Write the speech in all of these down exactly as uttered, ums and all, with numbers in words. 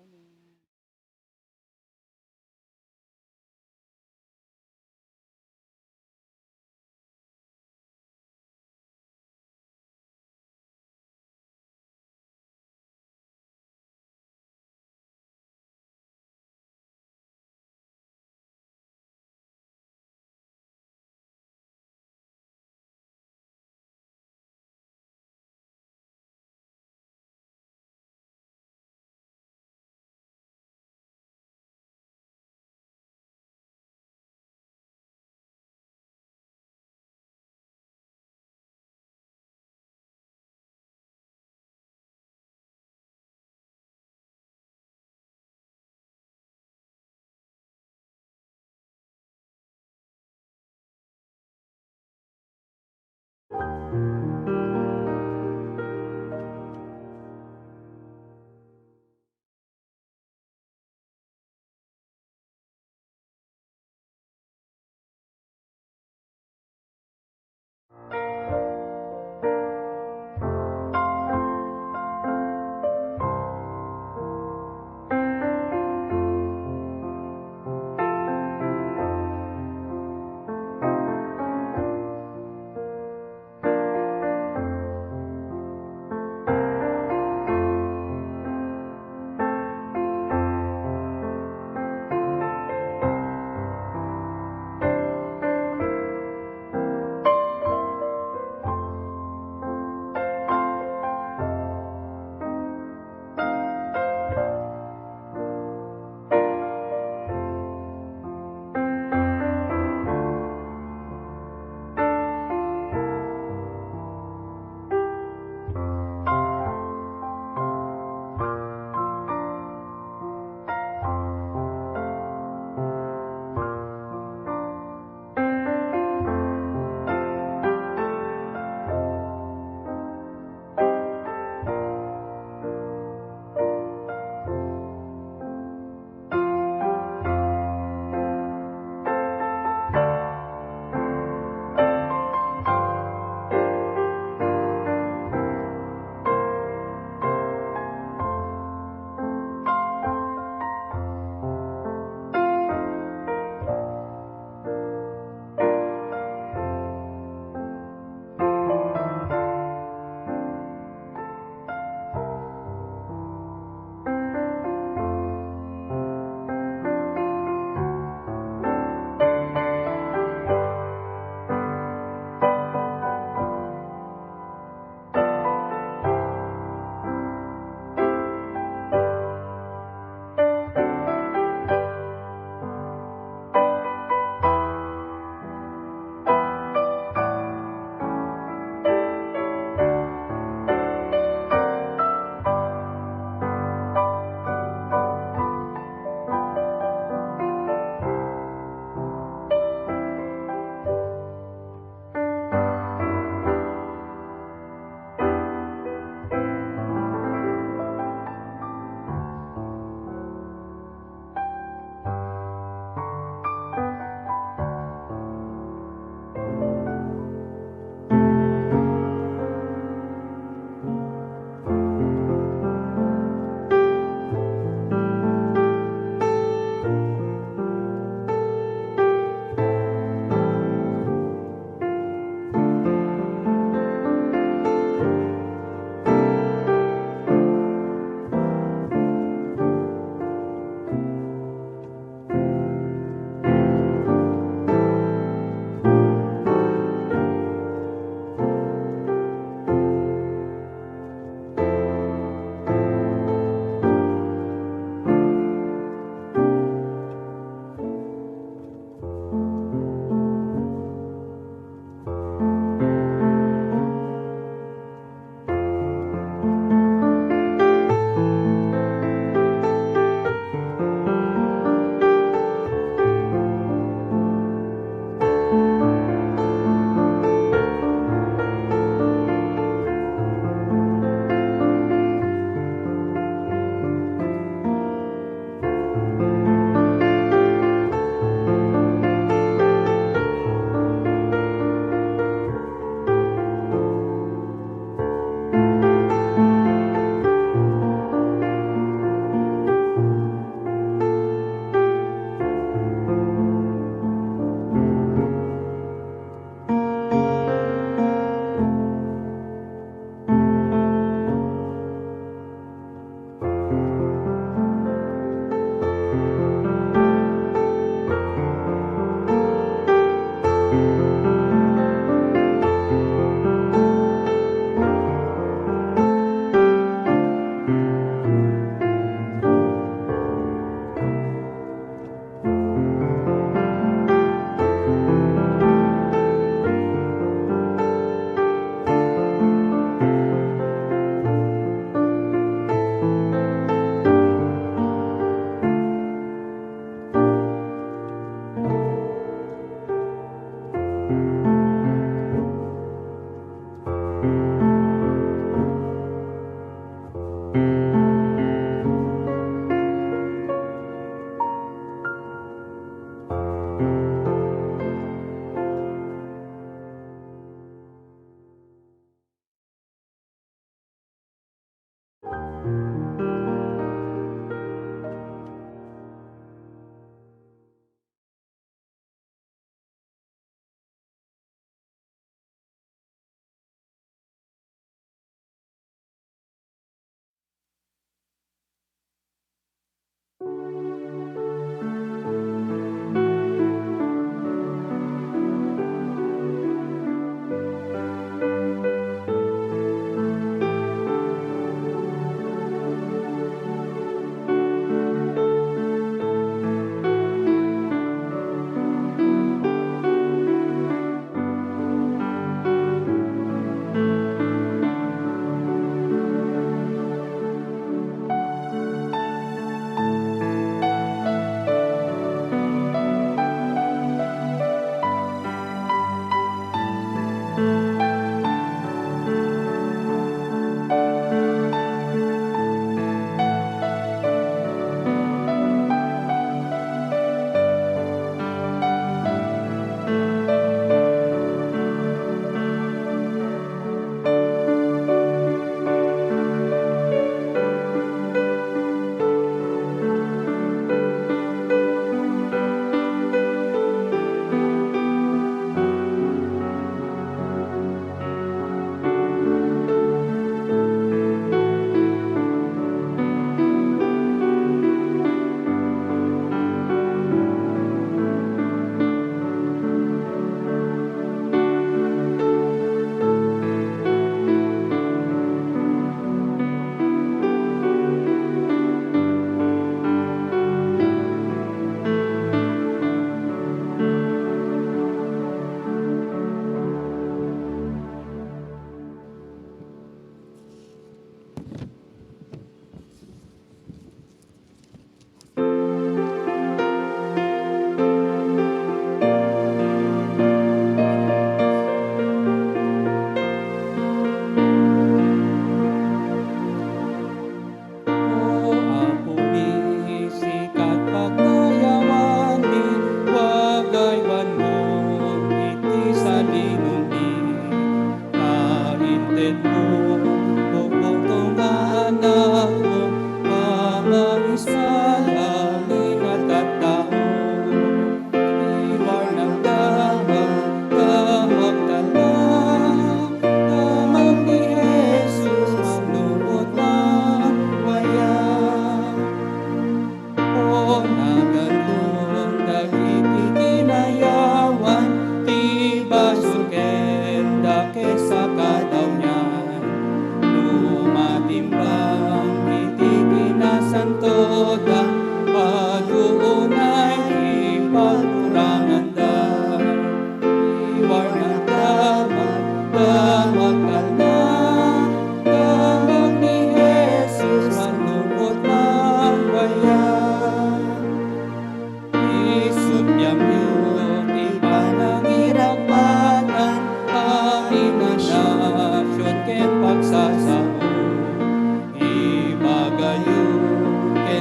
Morning.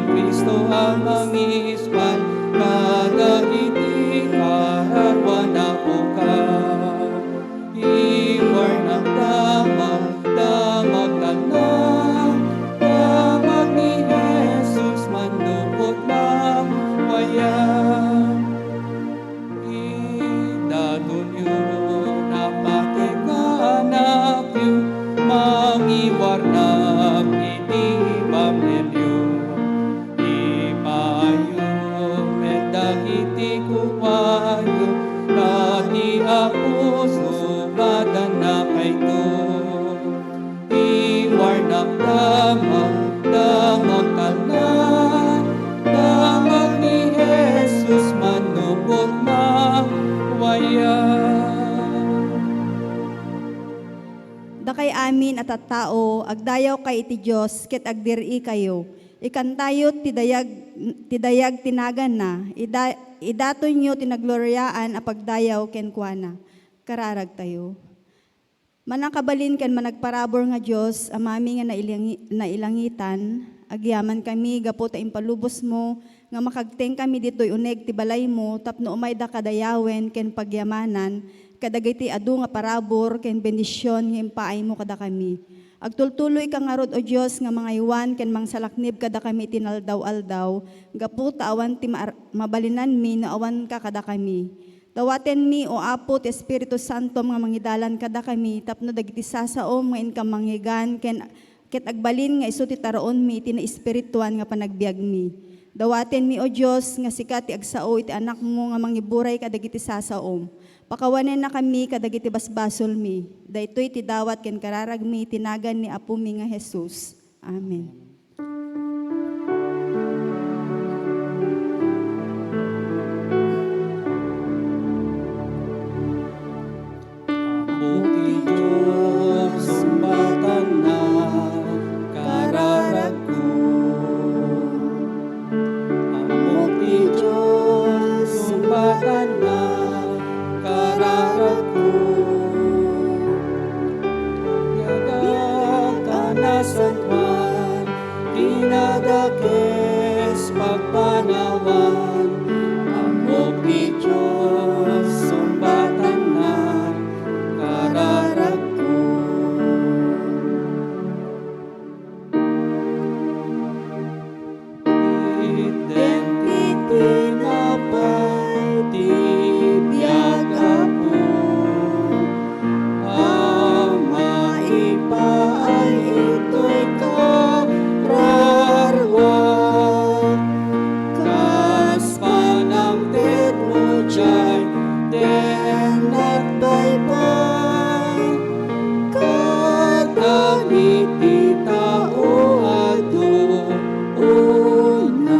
Cristo a mangispan kadagiti kararuan a pukaw. Iwarnak damag, damag talna, damag ni Jesus manupot mangwayag. Idatonyo, napateg nga anakyo, mangiwarnak iti ebanghelio. Ipaayyo met dagiti kukuayo, ta ti Apo subatanna kayto. Iwarnak damag, damag talna, damag ni Jesus manupot mangwayag. Dakay amin a tattao, agdayawkay iti Dios ket agdir-ikayo. Ikantayo ti dayag, ti dayag ti naganna, ida-, idatonyo ti nagloriaan a pagdayaw kenkuana. Kararagtayo. Mannakabalin ken managparabur nga Dios, Amami nga nailangi-, nailangitan, agyamankami gapu ta impalubosmo nga makagtengkami ditoy uneg ti balaymo tapno umayda kadayawen ken pagyamanan kadagiti adu nga parabur ken bendision nga impaaymo kadakami. Agtultuloyka ngarud, O Dios, nga mangaywan ken mangsalaknib kadakami iti inaldaw-aldaw, gapu ta awan ti maar-, mabalinanmi no awanka kadakami. Dawatenmi, O Apo, ti Espiritu Santom nga mangidalan kadakami tapno dagiti sasaom nga inka mangngegan ken, ket agbalin nga isu ti taraonmi iti naespirituan nga panagbiagmi. Dawatenmi, O Dios, nga sika ti agsao iti Anakmo nga mangiburay kadagiti sasaom. Pakawanennakami kadagiti basbasolmi. Daytoy ti dawat ken kararagmi iti nagan ni Apomi nga Jesus. Amen. Apo ti Dios, sumbatanna, kararagko. Apo ti Dios, sumbatanna, kararagko. Biag a nasantoan, kinadakes pagpanawan, Apo ti Dios, sumbatanna, kararagko. Itden ti tinapay ti biag, Apo, a maipaay itoy kararuak, kas panangtedmo diay den nagbaybay kadagiti tao adu unay.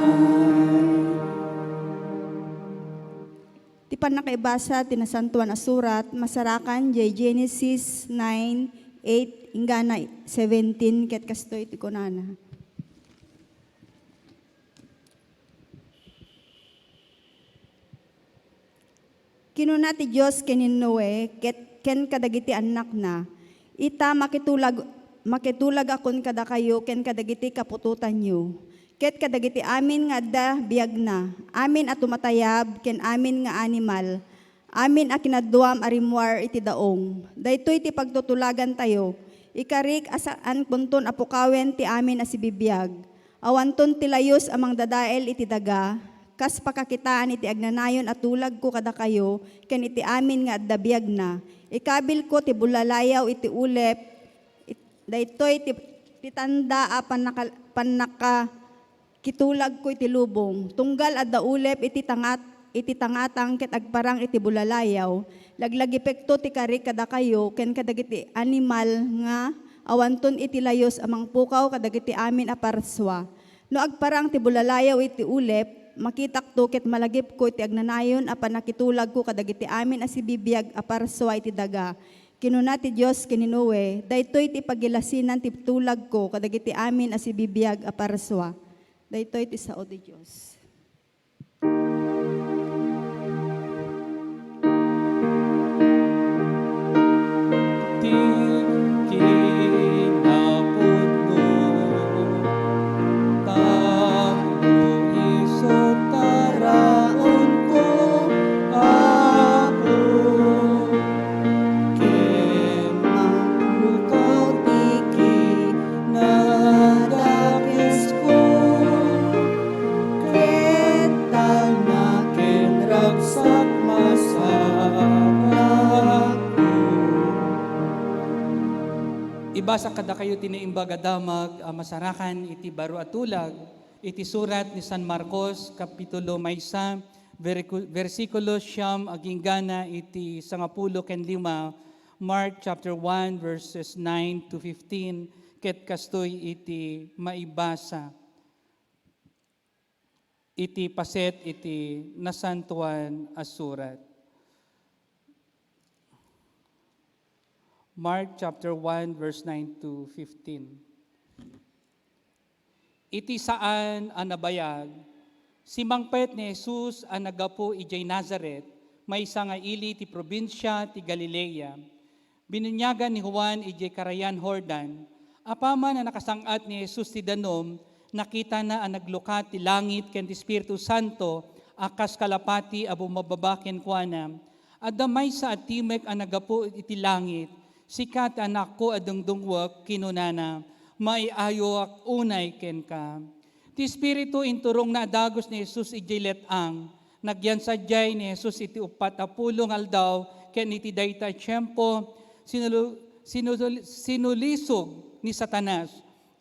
Ti pannakaibasa ti Nasantoan a Surat, masarakan diay Genesis nine, eight, inggana seventeen, ket kastoy ti kunana. Kinuna ti Dios ken ni Noe ket ken kadagiti annakna, "Ita, makitulag-, makitulagakon kadakayo ken kadagiti kaputotanyo, ket kadagiti amin nga adda biagna, amin a tumatayab ken amin nga animal, amin a kinaduam a rimmuar iti daong." Daytoy ti pagtutulagantayo. Ikarik a saankonton a pukawen ti amin a sibibiag. Awanton ti layus a mangdadael iti daga, kas pakakitaan iti agnanayon a tulagko kadakayo ken iti amin nga adda biagna. Ikabilko ti bulalayaw iti ulep, it-, daytoy ti, ti tanda a pannaka-, pannakakitulagko iti lubong. Tunggal adda ulep iti tangat-, iti tangatang ket agparang iti bulalayaw, laglagipekto ti karik kadakayo ken kadagiti animal nga awanton iti layus a mangpukaw kadagiti amin a parsua. No agparang ti bulalayaw iti ulep, makitakto ket malagipko iti agnanayon a pannakitulagko kadagiti amin a sibibiag a parsua iti daga. Kinuna ti Dios ken ni Noe, "Daytoy ti pagilasinan ti tulagko kadagiti amin a sibibiag a parsua." Daytoy ti sao ti Dios. Ti kinapudno, tapno Ibasa kadakayo ti Naimbag a Damag a masarakan iti baro a tulag iti surat ni San Marcos, kapitulo maysa, verku-, bersikulo siyam agingga iti sangapulo ken lima, Mark chapter one, verses nine to fifteen, ket kastoy iti maibasa. Iti paset iti Nasantoan a Surat. Mark chapter one, verse nine to fifteen. Iti saan a nabayag, simmangpet ni Jesus a naggapu idiay Nazaret, maysa nga ili ti probinsia ti Galilea. Binuniagan ni Juan idiay Karayan Jordan. Apaman a nakasang-at ni Jesus ti danum, nakitana a naglukat ti langit ken ti Espiritu Santo a kas kalapati a bumababa kenkuana. Adda maysa a timek a naggapu iti langit, "Sika ti Anakko a dungdungngoek," kinunana, "maiayoak unay kenka." Ti Espiritu inturongna a dagus ni Jesus idiay let-ang. Nagyan sadiay ni Jesus iti uppat a pulo nga aldaw ken iti dayta a tiempo, sinulu-, sinulu-, sinulisog ni Satanas.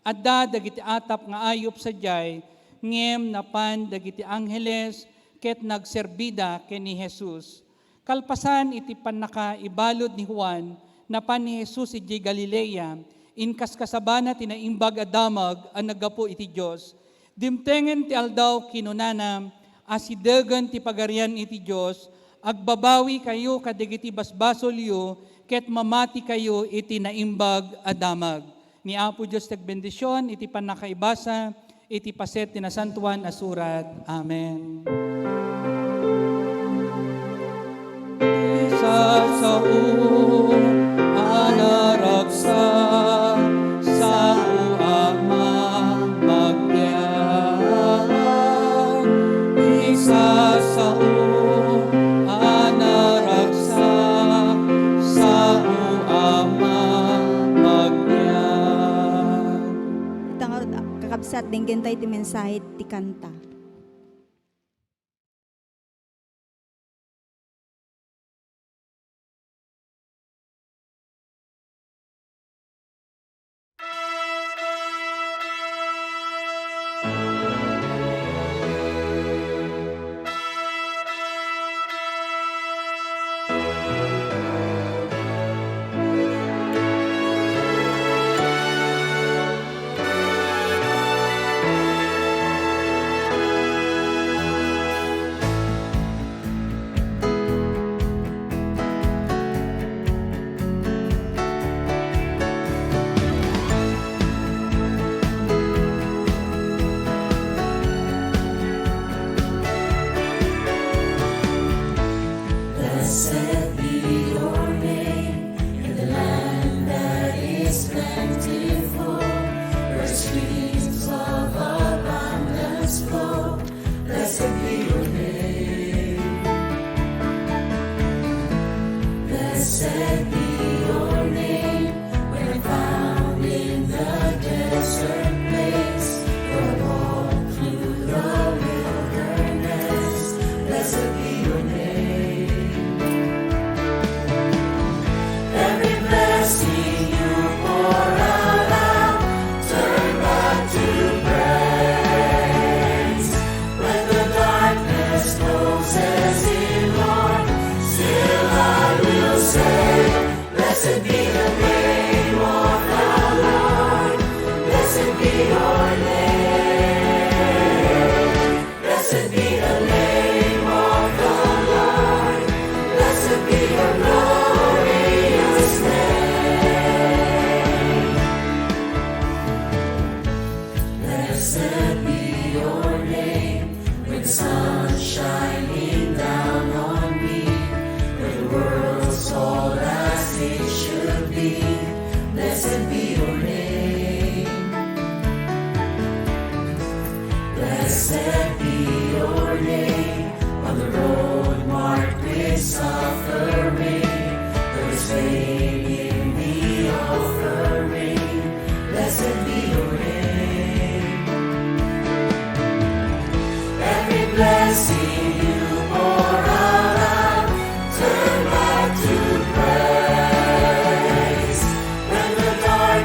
Adda dagiti atap nga ayup sadiay, ngem napan dagiti angheles ket nagserbida ken ni Jesus. Kalpasan iti pannakaibalud ni Juan, napan ni Jesus idiay Galilea, inkaskasabana ti Naimbag a Damag a naggapu iti Dios. Dimtengen ti aldaw, kinunana, "Asidegen ti Pagarian iti Dios, agbabawikayo kadagiti basbasolyo, ket mamatikayo iti Naimbag a Damag." Ni Apo Dios ti agbendision iti pannakaibasa iti paset ti Nasantoan a Surat. Amen. Isasao a naragsak, sao a mamagbiag. Isasao a naragsak, sao a mamagbiag. Ita ngarud, kakabsat, denggen tayo ti mensahe ti kanta. Blessed be your name in the land that is plentiful, where streams of abundance flow. Blessed be your name. Blessed be your name when found in the desert place, or walk through the wilderness. Blessed be your name. Every blessing you pour out, I'll turn back to praise. When the darkness closes in, Lord, still I will say, "Blessed be the name of the Lord. Blessed be your name." Blessed be the name of the Lord. Blessed be your glorious name. Blessed be your name when the sun shining down on me, when the world's all as it should be. Blessed be your name. Blessed be your name on the road marked with suffering. There is pain in the offering. Blessed be your name. Every blessing you pour out, I'll turn back to praise. When the dark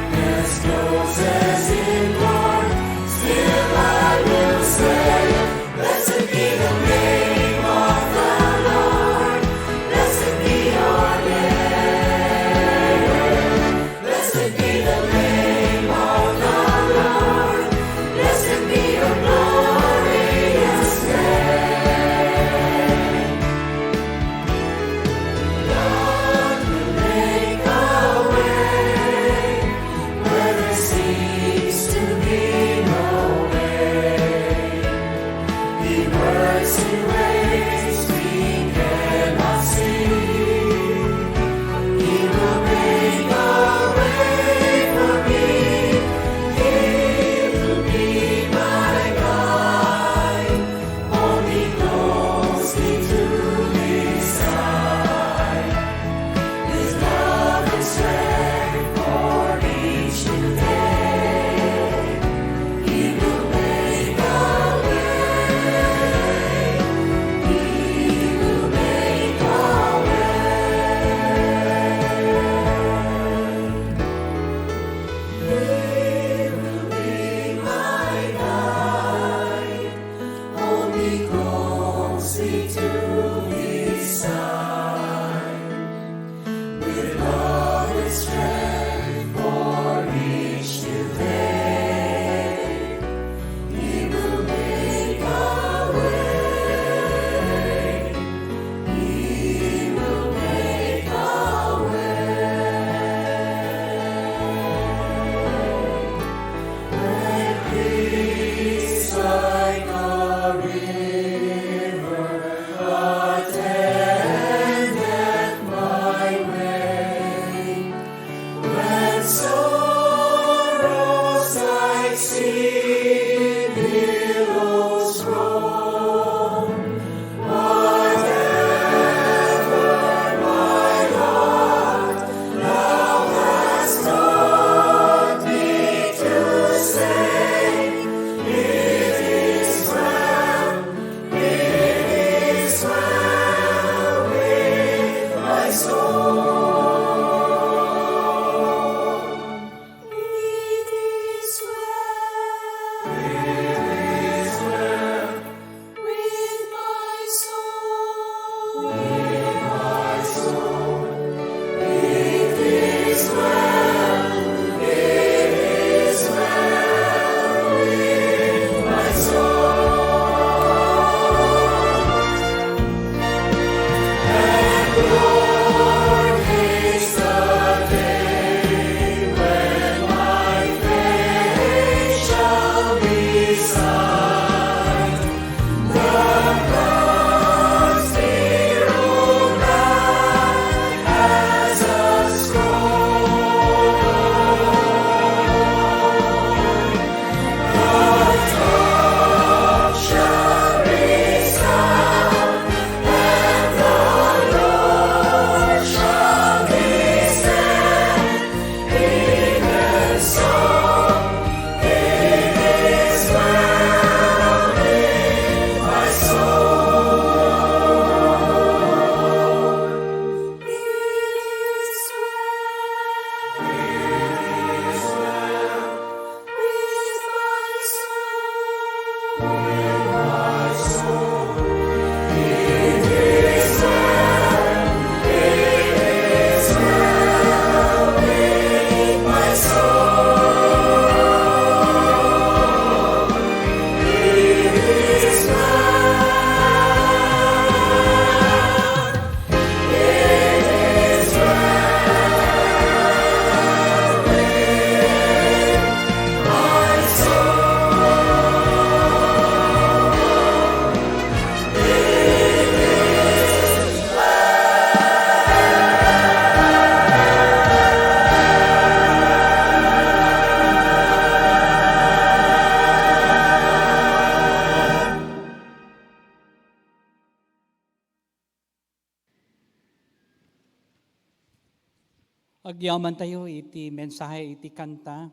Agyamantayo iti mensahe iti kanta,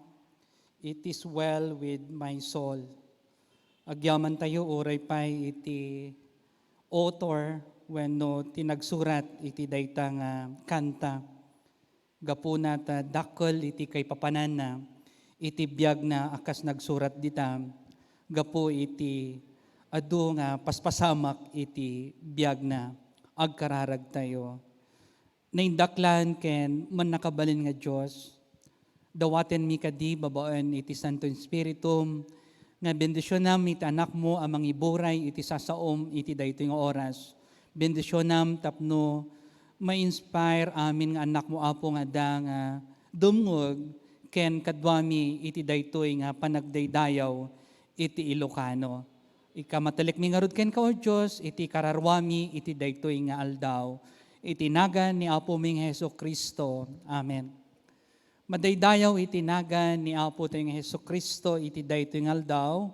"It is well with my soul." Agyamantayo uray pay iti author wenno ti nagsurat iti dayta nga kanta. Gapuna ta dakkel iti kaipapananna iti biagna a kas nagsurat dita, gapu iti adu nga paspasamak iti biagna. Agkararagtayo. Naindaklan ken mannakabalin nga Dios, dawatenmi kadi babaen iti Santo Espiritum nga bendisionam iti anakmo a mangiburay iti sasaom iti daytoy nga oras. Bendisionam tapno ma-inspire amin nga anakmo, Apo, nga adda nga dumngeg ken kaduami iti daytoy nga panagdaydayaw iti Ilocano. Ikamatalaekmi ngarud kenka, O Dios, iti kararuami iti daytoy nga aldaw. Iti nagan ni Apomi nga Jesu-Cristo. Amen. Madaydayaw iti nagan ni Apotayo nga Jesu-Cristo iti daytoy nga aldaw,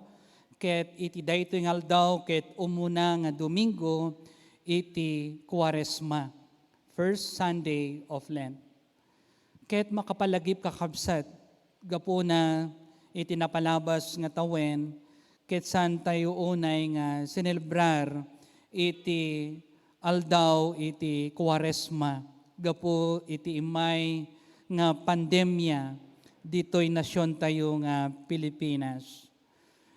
ket iti daytoy nga aldaw ket umuna nga Domingo iti Kuaresma, first Sunday of Lent. Ket makapalagip, kakabsat, gapuna iti napalabas nga tawen, ket saantayo unay nga sinelebrar iti aldaw iti Kuaresma gapu iti immay nga pandemia ditoy nasiontayo nga Pilipinas.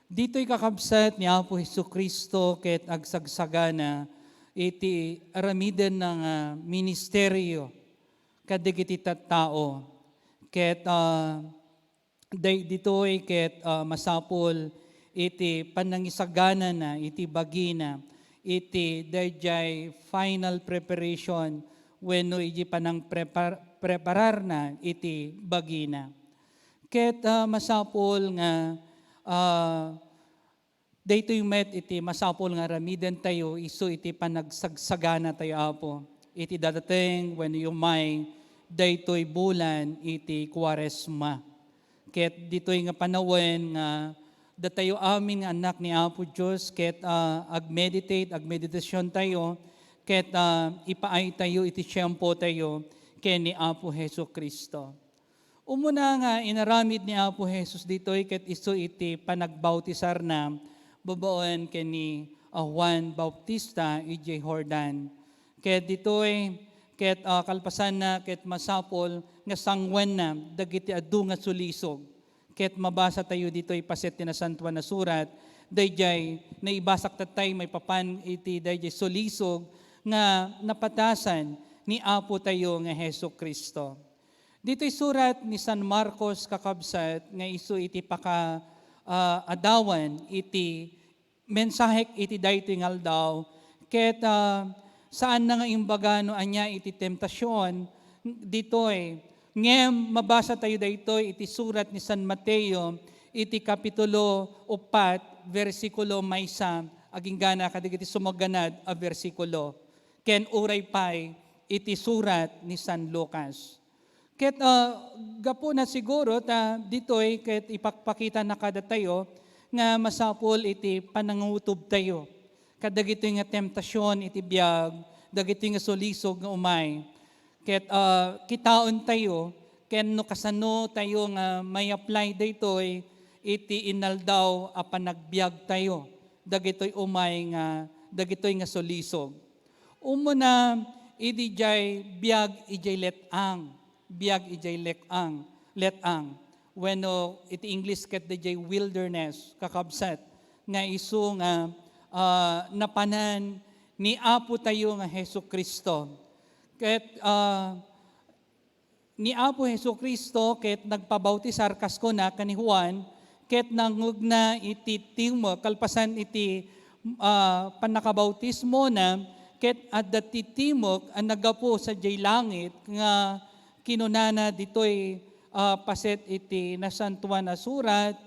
Ditoy kakabsat ni Apo Jesu-Cristo ket agsagsagana iti aramidenna nga ministerio kadagiti tattao. Ket, ah, day-, ditoy ket, ah, masapul iti panangisaganana iti bagina iti daydiay final preparation wenno iti panangprepar-, prepararna iti bagina. Ket, ah, masapul nga, ah, daytoy met iti masapul nga aramidentayo isu iti panagsagsaganatayo, Apo, iti dadateng wenno umay daytoy bulan iti Kuaresma. Ket ditoy nga panawen nga datayo amin nga annak ni Apo Dios ket, ah, agmeditate, agmeditasiontayo, ket, ah, ipaaytayo iti tiempotayo ken ni Apo Jesu-Cristo. Umuna nga inaramid ni Apo Jesus ditoy ket isu iti panagbautisarna babaen ken ni, ah, Juan Bautista idiay Jordan. Ket ditoy, ket, ah, kalpasanna, ket masapul nga sanguenna dagiti adu nga sulisog. Ket mabasatayo ditoy paset ti Nasantoan a Surat, daydiay naibasak tattay maipapan iti daydiay sulisog nga napatasan ni Apotayo nga Jesu-Cristo. Ditoy surat ni San Marcos, kakabsat, nga isu iti paka, ah, adawan iti mensahek iti daytoy nga aldaw, ket, ah, saanna nga imbaga no ania iti temptasion ditoy. Ngem mabasatayo daytoy iti surat ni San Mateo iti kapitulo upat, bersikulo maysa, agingga kadagiti sumagganad a bersikulo, ken uray pay iti surat ni San Lucas. Ket, ah, gapuna siguro ta ditoy ket ipakpakitana kadatayo nga masapul iti panangutobtayo kadagitoy nga temptasion iti biag, dagitoy nga sulisog nga umay. Ket, ah, kitaentayo ken no kasano tayo nga may-apply daytoy iti inaldaw a panagbiagtayo, dagitoy umay nga, dagitoy nga sulisog. Umuna, idi jay biag idiay let-ang, biag idiay let-ang, let-ang. Wenno iti English ket dayjay wilderness, kakabsat, nga isu nga, ah, napanan ni Apotayo nga Jesu-Cristo. Ket, ah, ni Apo Jesu-Cristo ket nagpabautisar kas kuna ken ni Juan, ket nangngegna iti timek, kalpasan iti, ah, pannakabautismona, ket adda ti timek a naggapu sadiay langit nga kinunana ditoy, ah, paset iti Nasantoan a Surat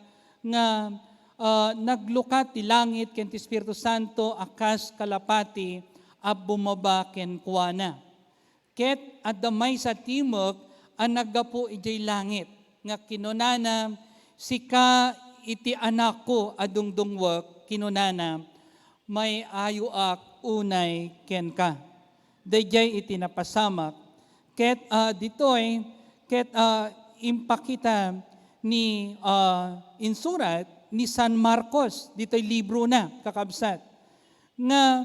nga, ah, naglukat ti langit ken ti Espiritu Santo a kas kalapati a bumaba kenkuana. Ket adda maysa timek a naggapu idiay langit nga kinunana, "Sika iti Anakko a dungdungwek," kinunana, "may-ayoak unay kenka." Daydiay iti napasamak. Ket, ah, ditoy, Ket, ah, impakita ni, ah, insurat ni San Marcos ditoy librona, kakabsat, nga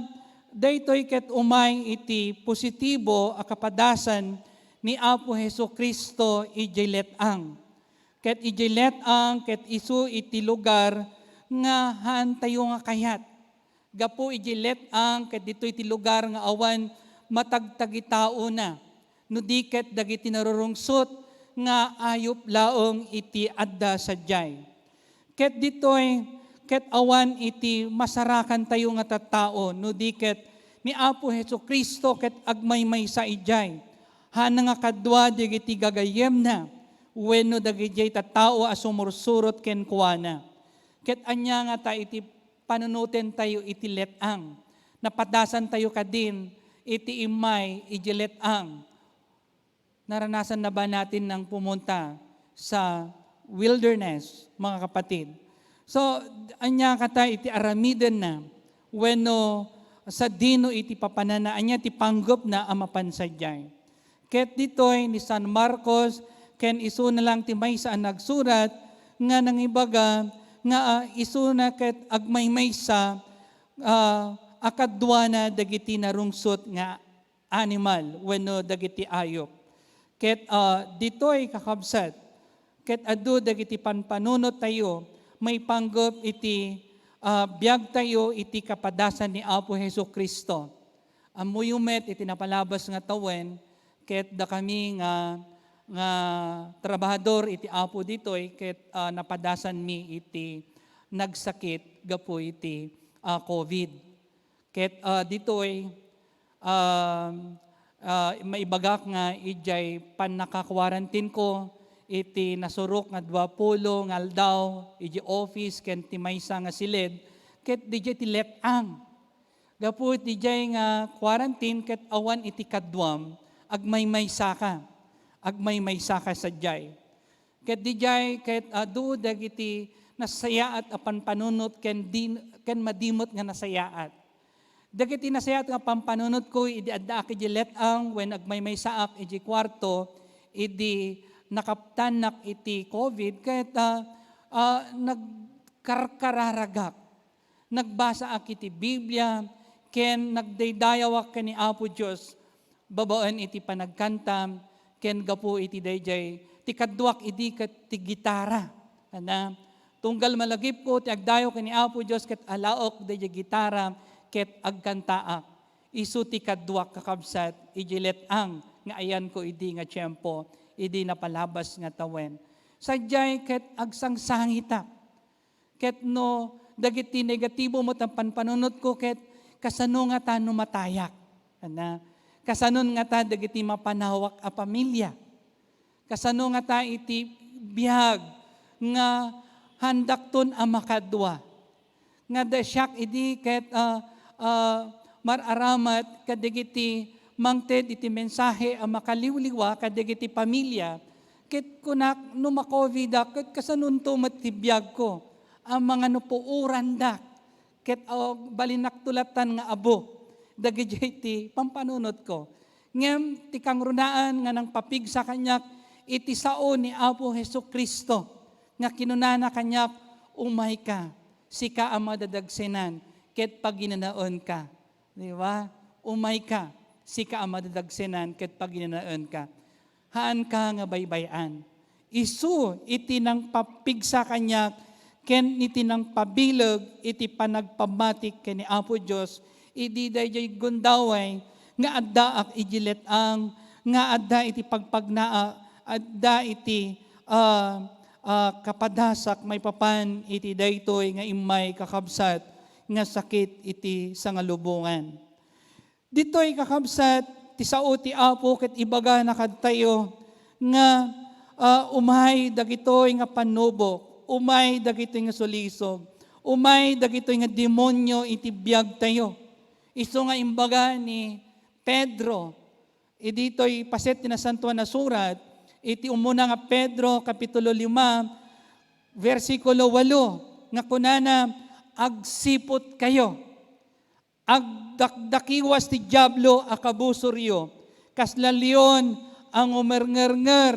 daytoy ket umay iti positibo a kapadasan ni Apo Jesu-Cristo idiay let-ang. Ket idiay let-ang ket isu iti lugar nga haantayo nga kayat. Gapu idiay let-ang ket ditoy ti lugar nga awan matagtagitaona, no di ket dagiti narurungsot nga ayup laeng iti adda sadiay. Ket ditoy, ket awan iti masarakantayo nga tattao, no di ket ni Apo Jesu-Cristo ket agmaymaysa idiay. Haanna nga kadua dagiti gagayyemna wenno dagidiay tattao a sumursurot kenkuana. Ket ania ngata iti panunotentayo iti let-ang? Napadasantayo kadin iti immay idiay let-ang. Naranasan na ba natin nang pumunta sa wilderness, mga kapatid? So, ania kata iti aramidenna wenno sadino iti papananna, ania ti panggepna a mapan sadiay? Ket ditoy ni San Marcos ken isuna lang ti maysa a nagsurat nga nangibaga nga, ah, isuna ket agmaymaysa, ah, a kaduana dagiti narungsot nga animal wenno dagiti ayup. Ket, ah, ditoy, kakabsat, ket adu dagiti panpanunottayo maipanggep iti, ah, biagtayo iti kapadasan ni Apo Jesu-Cristo. Ammoyo met iti napalabas nga tawen, ket dakami nga, nga trabahador iti Apo ditoy, ket, ah, napadasanmi iti nagsakit gapu iti, ah, covid. Ket, ah, ditoy, um, ah, maibagak nga idiay pannaka-quarantine-ko iti nasurok nga dua pulo nga aldaw idiay office ken ti maysa nga siled, ket didiay ti let-ang. Gapu iti diay nga quarantine ket awan iti kaduam, agmaymaysaka. Agmaymaysaka sadiay. Ket didiay ket adu dagiti nasayaat a panpanunot ken din-, ken madi met nga nasayaat. Dagiti nasayaat nga panpanunotko idi addaak idiay let-ang wen agmaymaysaak idiay kuarto, idi nakaptannak iti covid, ket, ah, ah, nagkarkararagak. Nagbasaak iti Biblia, ken nagdaydayawak ken ni Apo Dios babaen iti panagkanta, ken gapu iti daydiay, ti kaduak idi ket ti gitara. Ana, tunggal malagipko ti agdayaw ken ni Apo Dios ket alaok daydiay gitara ket agkantaak. Isu ti kaduak, kakabsat, idiay let-ang nga ayanko idi nga tiempo, idi napalabas nga tawen. Sadiay ket agsangsangitak. Ket no dagiti negatibo met a panpanunotko, ket kasano ngata no matayak? Ana, kasanon ngata dagiti mapanawak a pamilya? Kasano ngata iti biag nga handakton a makadua? Nga adda siak idi ket, ah, ah, mar-aramat kadagiti mangted iti mensahe a makaliwliwa kadagiti pamilya, ket kunak, no makovidak, ket kasanonto met ti biagko? Amangan no puorandak, ket, ah, balinakto latan nga abo dagidiay ti pampanunotko. Ngem ti kangrunaan nga nangpapigsa kaniak iti sao ni Apo Jesu-Cristo nga kinunana kaniak, "Umayka, sika a madadagsenan, ket paginanaenka." Di ba? "Umayka, sika a madadagsenan, ket paginanaenka." Haanka nga baybay-an. Isu iti nangpapigsa kaniak ken iti nangpabileg iti panagpammatik ken ni Apo Dios idi daydiay gundaway nga addaak iti let-ang, nga adda iti pagpagnaak, adda iti, ah, ah, kapadasak maipapan iti daytoy nga immay, kakabsat, nga sakit iti sangalubongan. Ditoy, kakabsat, ti sao ti Apo ket ibagana kadtayo nga, ah, umay dagitoy nga pannubok, umay dagitoy nga sulisog, umay dagitoy nga demonio iti biagtayo. Isu nga imbaga ni Pedro, iditoy paset ti Nasantoan a Surat, iti umuna nga Pedro, kapitulo lima, bersikulo walo, nga kunana, "Agsiputkayo." Agdakdakiwas ti Diablo a kabusoryo, kasla leon a ngumernger-nger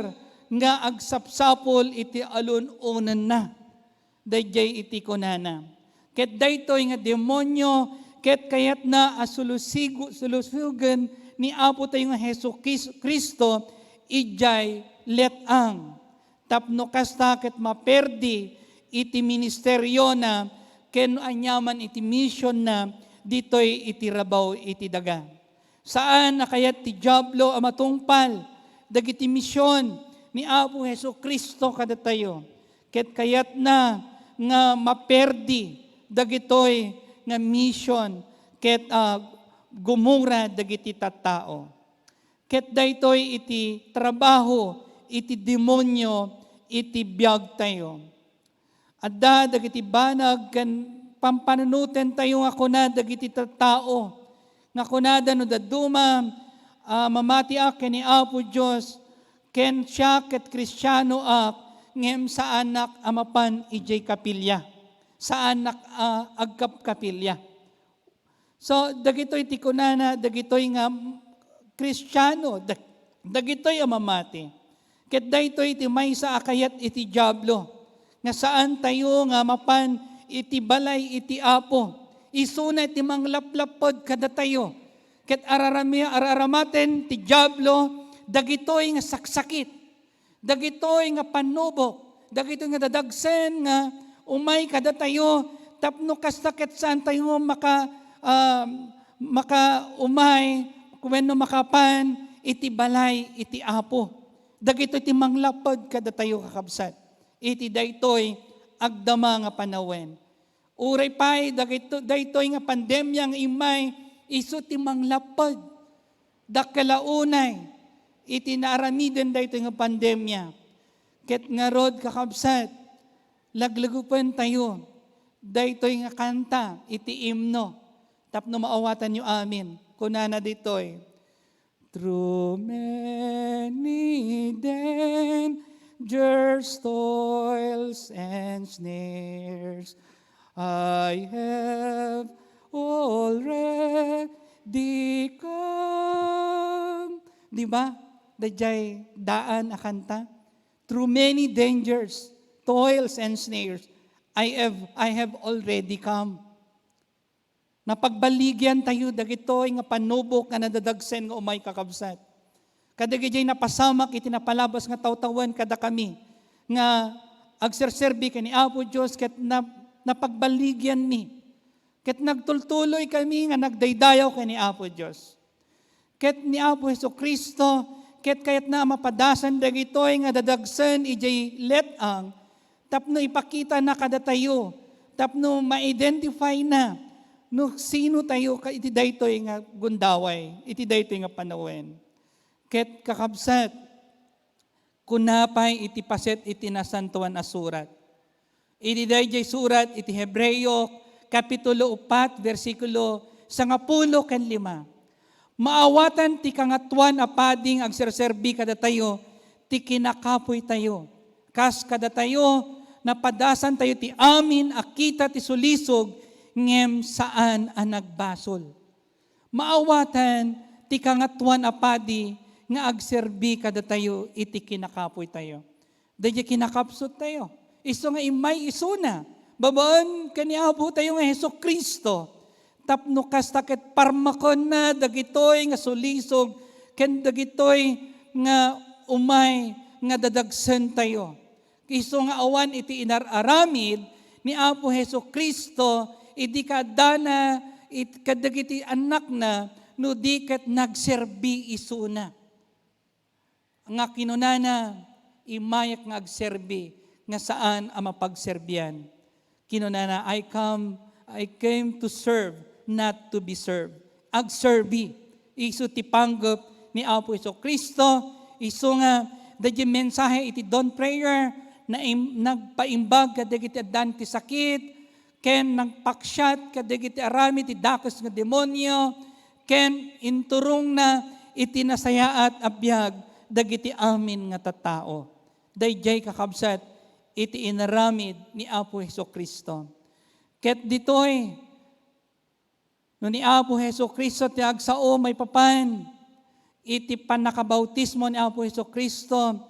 nga agsapsapul iti alun-onenna. Daydiay iti kunana. Ket daytoy nga demonio, ket kayatna a sulusigo-, sulusogen ni Apo tayo nga Jesu Kis-, Cristo idiay let-ang. Tapno kasta ket maperdi iti ministeriona ken aniaman iti misionna ditoy iti rabaw iti daga. Saan a kayat ti Diablo a matungpal dagiti mision ni Apo Jesu-Cristo kadatayo, ket kayatna nga maperdi dagitoy nga mision ket, ah, gumura dagiti tattao. Ket daytoy iti trabaho iti demonio iti biagtayo. Adda dagiti banag ken pampanunotentayo nga kuna dagiti tattao, nga kunada, "No dadduma a mamatiak ken ni Apo Dios, ken siak ket Kristianoak, ngem saanak a mapan idiay kapilya. Saanak a agkapkapilya." So, dagitoy ti kunana, dagitoy nga Kristiano, dag-, dagitoy a mamati. Ket daytoy ti maysa a kayat iti Diablo, nga saan tayo nga mapan iti balay iti Apo. Isuna ti manglaplapped kadatayo. Ket ararami-, araramaten ti Diablo dagitoy nga saksakit. Dagitoy nga pannubok, dagitoy nga dadagsen nga umay kadatayo, tapno kasta ket saan tayo maka-, ah, makaumay wenno makapan iti balay iti Apo. Dagitoy ti manglapped kadatayo, kakabsat, iti daytoy agdama nga panawen. Uray pay dagito-, daytoy nga pandemia nga immay, isu ti manglapped. Dakkel a unay iti naaramiden daytoy nga pandemia. Ket ngarud, kakabsat, laglagipentayo daytoy nga kanta iti imno tapno maawatanyo amin. Kunana ditoy, "Through many dangers, toils, and snares, I have already come." Di ba? Daydiay daan a kanta. "Through many dangers, toils, and snares, I have, I have already come." Napagbaligiantayo dagitoy nga pannubok nga nadadagsen nga umay, kakabsat. Kadagiti napasamak iti napalabas nga tawtawen kadakami nga agserserbi ken ni Apo Dios ket na-, napagbaligianmi. Ket nagtultuloy kami nga nagdaydayaw ken ni Apo Dios. Ket ni Apo Jesu-Cristo, ket kayatna a mapadasan dagitoy nga dadagsen idiay let-ang tapno ipakitana kadatayo, tapno ma-identify na no sino tayo ka-, iti daytoy nga gundaway, iti daytoy nga panawen. Ket kakabsat, kuna pay iti paset iti Nasantoan a Surat. Iti daydiay surat iti Hebreo, kapitulo upat, bersikulo sangapulo ken lima. Maawatan ti Kangatoan a Padi nga agserserbi kadatayo ti kinakapoytayo. Kas kadatayo, napadasantayo ti amin a kita ti sulisog ngem saan a nagbasol. Maawatan ti Kangatoan a Padi nga agserbi kadatayo iti kinakapoytayo. Daydiay kinakapsuttayo. Isu nga immay isuna, babaen ken ni Apo tayo nga Jesu-Cristo. Tapno kasta ket parmekenna dagitoy nga sulisog ken dagitoy nga umay nga dadagsentayo. Isu nga awan iti inar-aramid ni Apo Jesu-Cristo idi kaaddana it-, kadagiti annakna no di ket nagserbi isuna. Nga kinunana, "Immayak nga agserbi nga saan a mapagserbian." Kinunana, "I come, I came to serve, not to be served." Agserbi. Isu ti panggep ni Apo Jesu-Cristo. Isu nga, daydiay mensahe iti dawn prayer, naim-, nagpaimbag kadagiti addaan ti sakit, ken nagpaksiat kadagiti aramid ti dakes nga demonio, ken inturongna iti nasayaat a biag dagiti amin nga tattao. Daydiay, kakabsat, iti inaramid ni Apo Jesu-Cristo. Ket ditoy, no ni Apo Jesu-Cristo ti agsao maipapan iti pannakabautismo ni Apo Jesu-Cristo,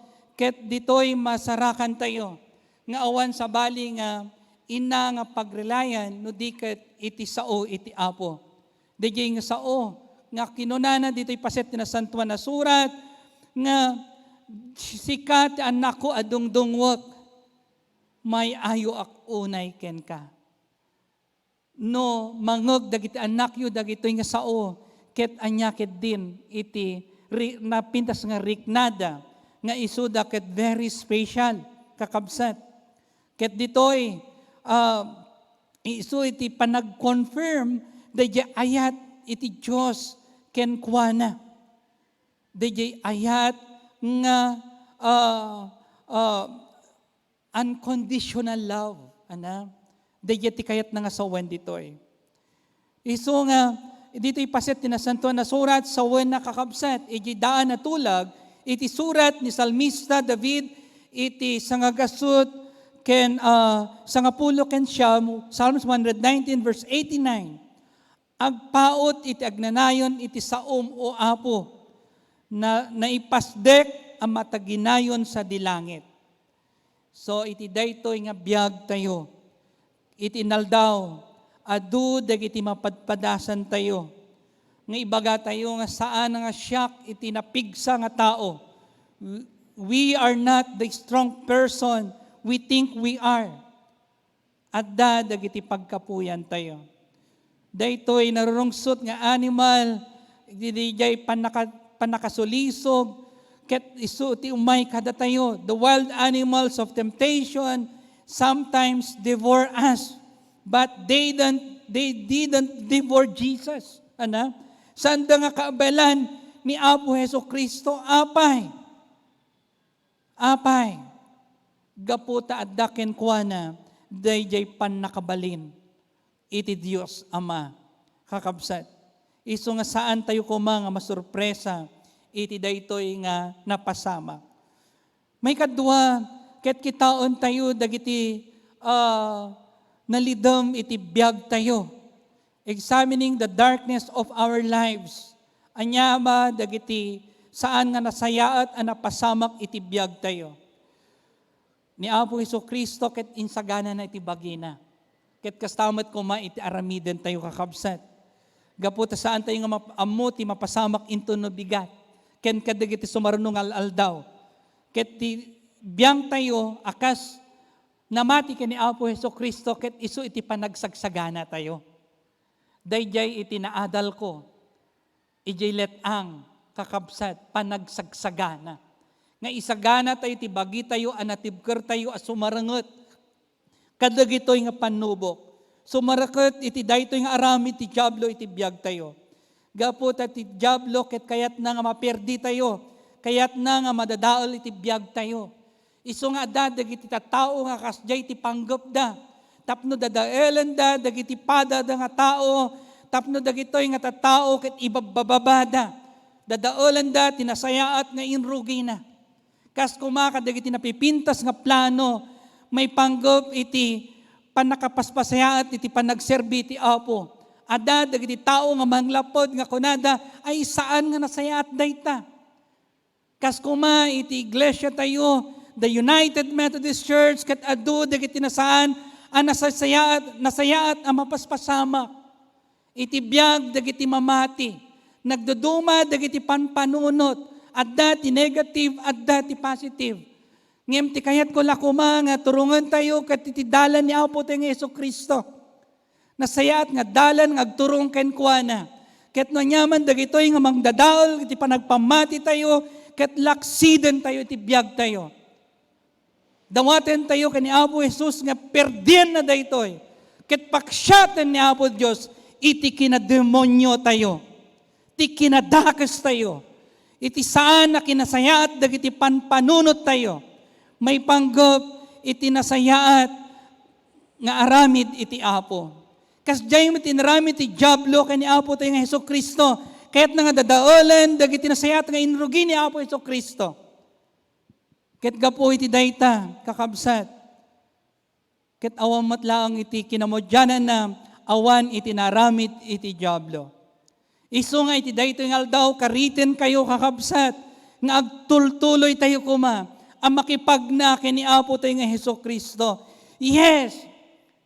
Ket ditoy masarakantayo nga awan sabali nga ina nga pagrelayan no di ket iti sao iti Apo. Daydiay nga sao nga kinunana ditoy paset ti Nasantoan a Surat nga, "Sika ti annakko a dungdungwek, may-ayoak unay kenka." No mangngeg dagiti annakyo dagitoy nga sao, ket ania ketdin iti ri-, napintas nga riknada nga isuda ket very special, kakabsat. Ket ditoy, ah, isu iti panag-confirm daydiay ayat iti Dios kenkuana. Daydiay ayat nga, ah, ah, unconditional love, ana? Daydiay ti kayatna nga sawen ditoy. Isu nga, ditoy paset ti Nasantoan a Surat, sawen a kakabsat, iti daan a tulag, iti surat ni Salmista David, iti sangagasut ken, ah, sangapulo ken siam, Psalms one hundred nineteen, verse eighty-nine. Agpaut iti agnanayon iti saom, O Apo, na, naipasdek a mataginayon sadi langit. So, iti daytoy nga biagtayo, iti inaldaw, adu dagiti mapadpadasantayo, nga ibagatayo nga saan nga siak iti napigsa nga tao. We are not the strong person we think we are. Adda dagiti pagkapuyantayo. Daytoy narurungsot nga animal, didiay pannaka-, pannakasulisog, ket isu ti umay kadatayo. The wild animals of temptation sometimes devour us, but they don't, they didn't devour Jesus. Ana? Saanda nga kaabailan ni Apo Jesu-Cristo, apay. Apay, gapu ta adda kenkuana daydiay pannakabalin iti Dios Ama. Kakabsat, isu nga saantayo koma nga masurpresa iti daytoy nga napasamak. Maikadua, ket kitaentayo dagiti, ah, nalidem iti biagtayo. Examining the darkness of our lives. Ania met dagiti saan nga nasayaat a napasamak iti biagtayo? Ni Apo Jesu-Cristo ket insaganana iti bagina. Ket kasta met koma iti aramidentayo, kakabsat. Gapu ta saantayo nga map-, ammo ti mapasamak intono bigat ken kadagiti sumaruno nga al-aldaw. Ket ti biangtayo a kas namati ken ni Apo Jesu-Cristo ket isu iti panagsagsaganatayo. Daydiay iti naadalko, idiay let-ang, kakabsat, panagsagsagana. Nga isaganatayo ti bagitayo a natibkertayo a sumarenget kadagitoy nga pannubok. Sumareket iti daytoy nga aramid ti Diablo iti biagtayo. Gapu ta ti Diablo ket kayatna nga maperditayo, kayatna nga madadael iti biagtayo. Isu nga adda dagiti tattao nga kasdiay ti panggepda. Tapno dadaelenda dagiti padada nga tao, tapno dagitoy nga tattao ket ibabbababada. Dadaelenda ti nasayaat nga inrugina. Kas koma kadagiti napipintas nga plano, maipanggep iti pannakapaspasayaat iti panagserbi ti Apo. Adda dagiti tao nga manglapud nga kunada, "Ay, saan nga nasayaat dayta." Kas koma iti iglesia tayo, the United Methodist Church, ket adu dagiti nasaan a nasasayaat, nasayaat a mapaspasamak iti biag dagiti mamati. Nagduduma dagiti panpanunot, adda ti negative, adda ti positive. Ngem ti kayatko la koma nga turongentayo ket iti dalan ni Apo tayo nga Jesu-Cristo. Nasayaat nga dalan nga agturong kenkuana. Ket no aniaman dagitoy nga mangdadael iti panagpammatitayo, ket laksidentayo iti biagtayo. Dawatentayo ken ni Apo Jesus nga perdienna daytoy, ket paksiaten ni Apo Dios iti kinademoniotayo, ti kinadakestayo, iti saan a kinasayaat dagiti panpanunottayo, maipanggep iti nasayaat nga aramid iti Apo. Kasdiay met inaramid ti Diablo ken ni Apo tayo nga Jesu-Cristo, kayatna nga dadaelen dagiti nasayaat nga inrugi ni Apo Jesu-Cristo. Ket gapu iti dayta, kakabsat, ket awan met laeng iti kinamadiananna awan iti naaramid iti Diablo. Isu nga iti daytoy nga aldaw, karitenkayo, kakabsat, nga agtultuloytayo koma a makipagna ken ni Apo tayo nga Jesu-Cristo. Yes,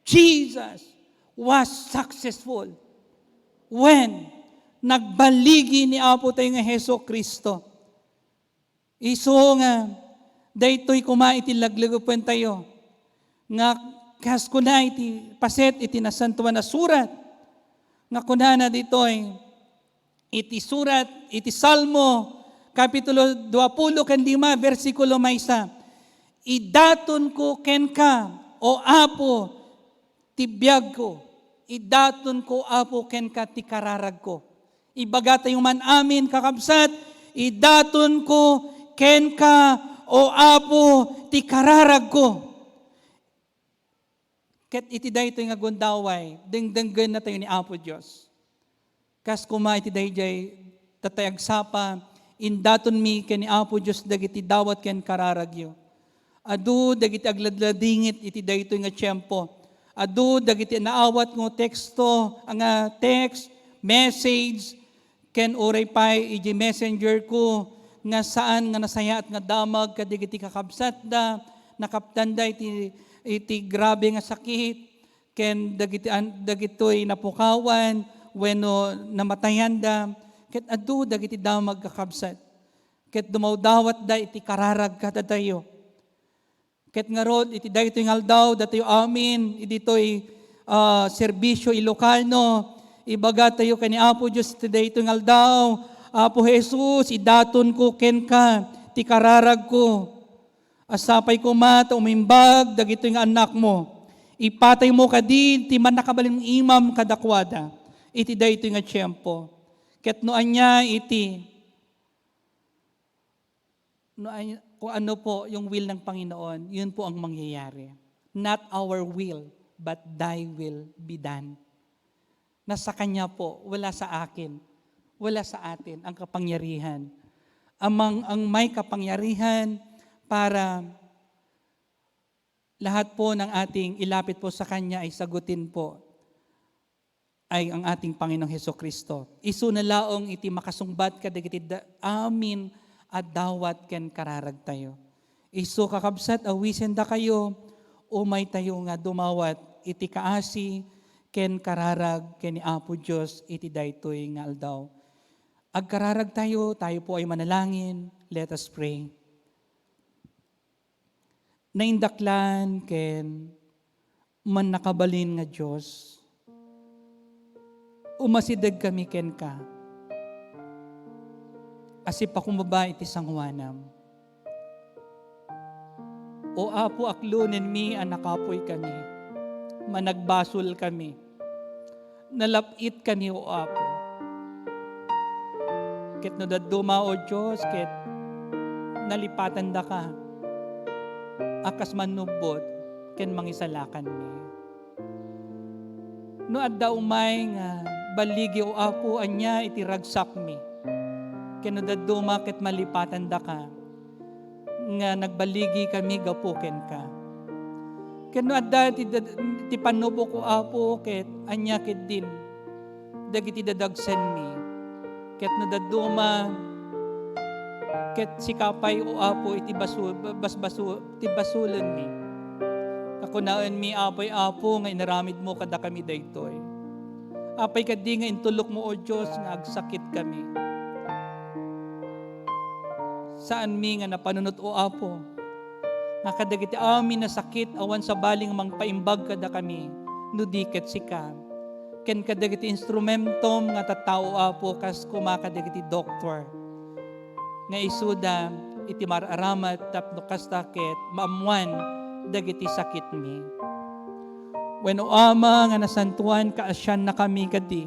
Jesus was successful when nagbaligi ni Apo tayo nga Jesu-Cristo. Isu nga, daytoy koma iti laglagipen tayo, nga kas kuna iti paset iti Nasantoan a Surat, nga kunana ditoy, iti surat, iti Salmo, Kapitulo dua pulo ken lima, bersikulo maysa, "Idatonko kenka, O Apo, ti biagko. Idatonko, Apo, kenka ti kararagko." Ibagatayo man amin, kakabsat, "Idatonko kenka, O Apo, ti kararagko." Ket iti daytoy nga gundaway, dengdenggen natayo ni Apo Dios. Kas koma iti daydiay, tatay agsapa, indatonmi ken ni Apo Dios dagiti dawat ken kararagyo. Adu dagiti agladladingit iti daytoy nga tiempo. Adu dagiti naawat nga teksto, nga text, message, ken uray pay iti messenger ko nga saan nga nasayaat nga damag kadagiti kakabsatda, nakaptanda iti, iti grabe nga sakit, ken dagiti an-, dagitoy napukawan wenno namatayanda, ket adu dagiti damag, kakabsat, ket dumawdawatda iti kararag kadatayo. Ket ngarud, iti daytoy nga aldaw, datayo amin, iditoy, ah, serbisio Ilocano, ibagatayo ken ni Apo Dios iti daytoy nga aldaw, "Apo Jesus, idatonko kenka ti kararagko." Sapay koma ta umimbag dagitoy nga annakmo. Ipataymo kadi ti mannakabalin nga imam kadakuada iti daytoy nga tiempo. Ket no ania iti, no an-, kung ano po yung will ng Panginoon, yun po ang mangyayari. Not our will, but thy will be done. Nasa Kanya po, wala sa akin, wala sa atin ang kapangyarihan. Amang ang may kapangyarihan para lahat po ng ating ilapit po sa Kanya ay sagutin po ay ang ating Panginoong Jesu-Cristo. Isu na laong iti makasungbat kadagiti da-, amin a dawat ken kararagtayo. Isu, kakabsat, awisendakayo, umaytayo nga dumawat iti kaasi ken kararag ken ni Apo Dios iti daytoy nga aldaw. Agkararagtayo, tayo po ay manalangin. Let us pray. Naindaklan ken mannakabalin nga Dios, umasideg kami kenka a sipakumaba iti sangoanam. O Apo, aklonenmi a nakapuy kami, managbasol kami, nalap-it kami, O Apo. Ket no dadduma, O Dios, ket nalipatandaka a kas mannubbot ken mangisalakanmi. No adda umay nga balligi, O Apo, ania iti ragsakmi? Ken no dadduma ket malipatandaka nga nagbaligi kami gapu kenka. Ken no adda ti dad-, ti pannubok, O Apo, ket ania ketdin dagiti dadagsenmi? Ket no dadduma, ket sika pay, O Apo, iti basu-, basbasu-, ti basolenmi. Kakunaenmi, apay, Apo, nga inaramidmo kadakami daytoy. Apay kadi nga intulokmo, O Dios, nga agsakitkami? Saanmi nga napanunot, O Apo, nga kadagiti amin a sakit awan sabali nga mangpaimbag kadakami, no di ket sika. Ken kadagiti instrumentom nga tattao, Apo, kas koma kadagiti doktor nga isuda iti mar-aramat tapno kasta ket maammuan dagiti sakitmi. Wen, O Ama nga nasantoan, kaasiannakami kadi.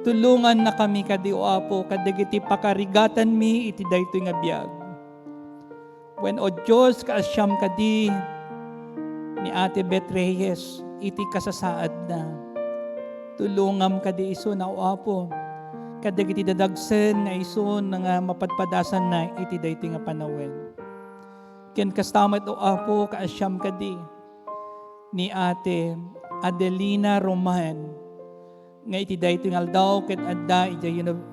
Tulongannakami kadi, O Apo, kadagiti pakarigatanmi iti daytoy nga biag. Wen, O Dios, kaasiam kadi ni Ate Beth Reyes iti kasasaadna. Tulongam kadi isuna, O Apo, kadagiti dadagsen nga isuna nga mapadpadasanna iti daytoy nga panawen. Ken kasta met, O Apo, kaasiam kadi ni Ate Adelina Roman nga iti daytoy nga aldaw ket adda idiay uni-,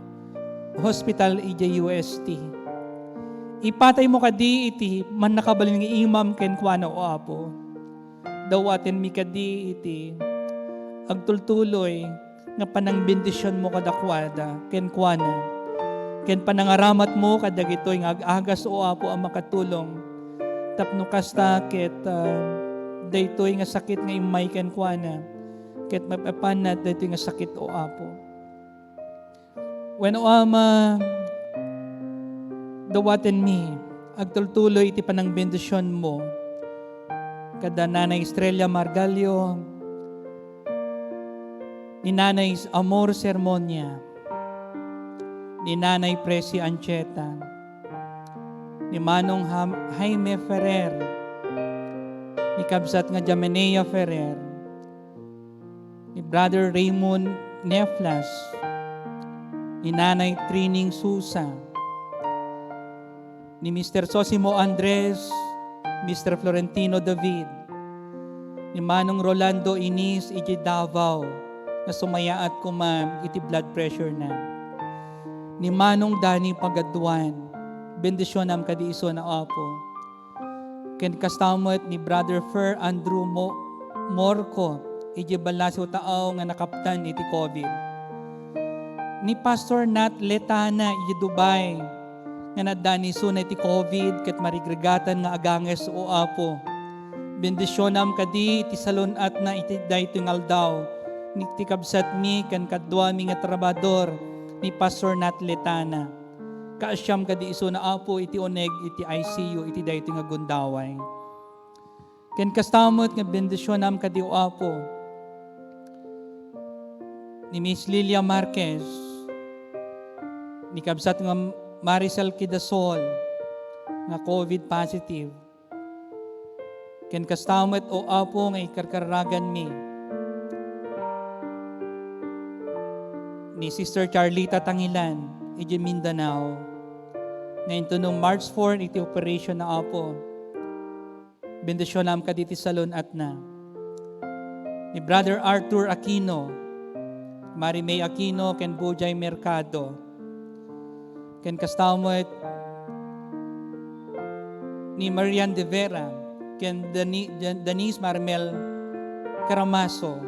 hospital idiay U S T. Ipataymo kadi iti mannakabalin nga imam kenkuana, O Apo. Dawatenmi kadi iti agtultuloy nga panangbendisionmo kadakuada, kenkuana, ken panangaramatmo kadagitoy nga ag-agas, O Apo, a makatulong tapno kasta ket, ah, daytoy nga sakit nga immay kenkuana ket mapapanna daytoy nga sakit, O Apo. Wen, O Ama, dawatenmi agtultuloy iti panangbendisionmo kada Nanay Estrella Margallo, ni Nanay Amor Sermonia, ni Nanay Presi Ancheta, ni Manong Ham-, Jaime Ferrer, ni kabsat nga Jamenea Ferrer, ni Brother Raymond Neflas, ni Nanay Trining Susa, ni Mister Sosimo Andres, Mister Florentino David, ni Manong Rolando Inis iti Davao, nga sumayaat koma iti blood pressure na. Ni Manong Danny Pagaduan, bendisionam kadi isu, O Apo. Ken kasta met ni Brother Fer Andrew Mo-, Morco, iti ballasiw taaw nga nakaptan iti COVID. Ni Pastor Nat Letana iti Dubai, nga naddan isuna iti COVID ket marigrigatan nga aganges, O Apo. Bendisionam kadi iti salun-atna iti daytoy nga aldaw, ni ti kabsatmi ken kaduami nga trabahador ni Pastor Nat Letana. Kaasiam kadi isuna, Apo, iti uneg iti I C U iti daytoy nga gundaway. Ken kasta met nga bendisionam kadi, O Apo, ni Miss Lilia Marquez, ni kabsat nga Maricel Quidasol nga COVID positive. Ken kasta met, O Apo, nga ikarkaraganmi ni Sister Charlita Tangilan iti Mindanao, nga inton March four iti operation na, Apo. Bendisionam kadi ti salun-atna. Ni Brother Arthur Aquino, Mari May Aquino, ken Bujay Mercado. Ken kasta met ni Marian de Vera, ken Dani-, Dan-, Denise Marmel Caramaso.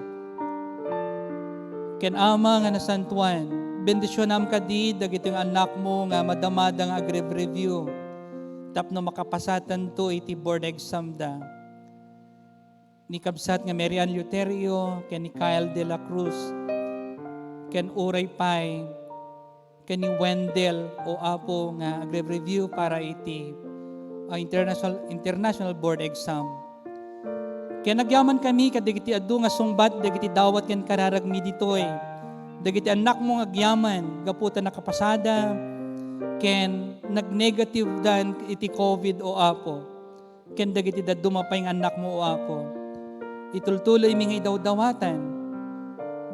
Ken Ama nga nasantuan, bendisionam kadi dagiti nga annakmo nga madamada nga agrev-review tapno makapasatanto iti board exam da. Ni kabsat nga Mary Ann Luterio, ken ni Kyle de la Cruz, ken uray pay, ken ni Wendell, O Apo, nga agrev-review para iti, ah, international, international board exam. Ken agyamankami kadagiti adu nga sungbat dagiti dawat ken kararagmi ditoy. Dagiti annakmo nga agyaman gapu ta nakapasada ken nagnegative dan iti COVID, O Apo, ken dagiti dadduma pay nga annakmo, O Apo. Itultuloymi nga idawdawatan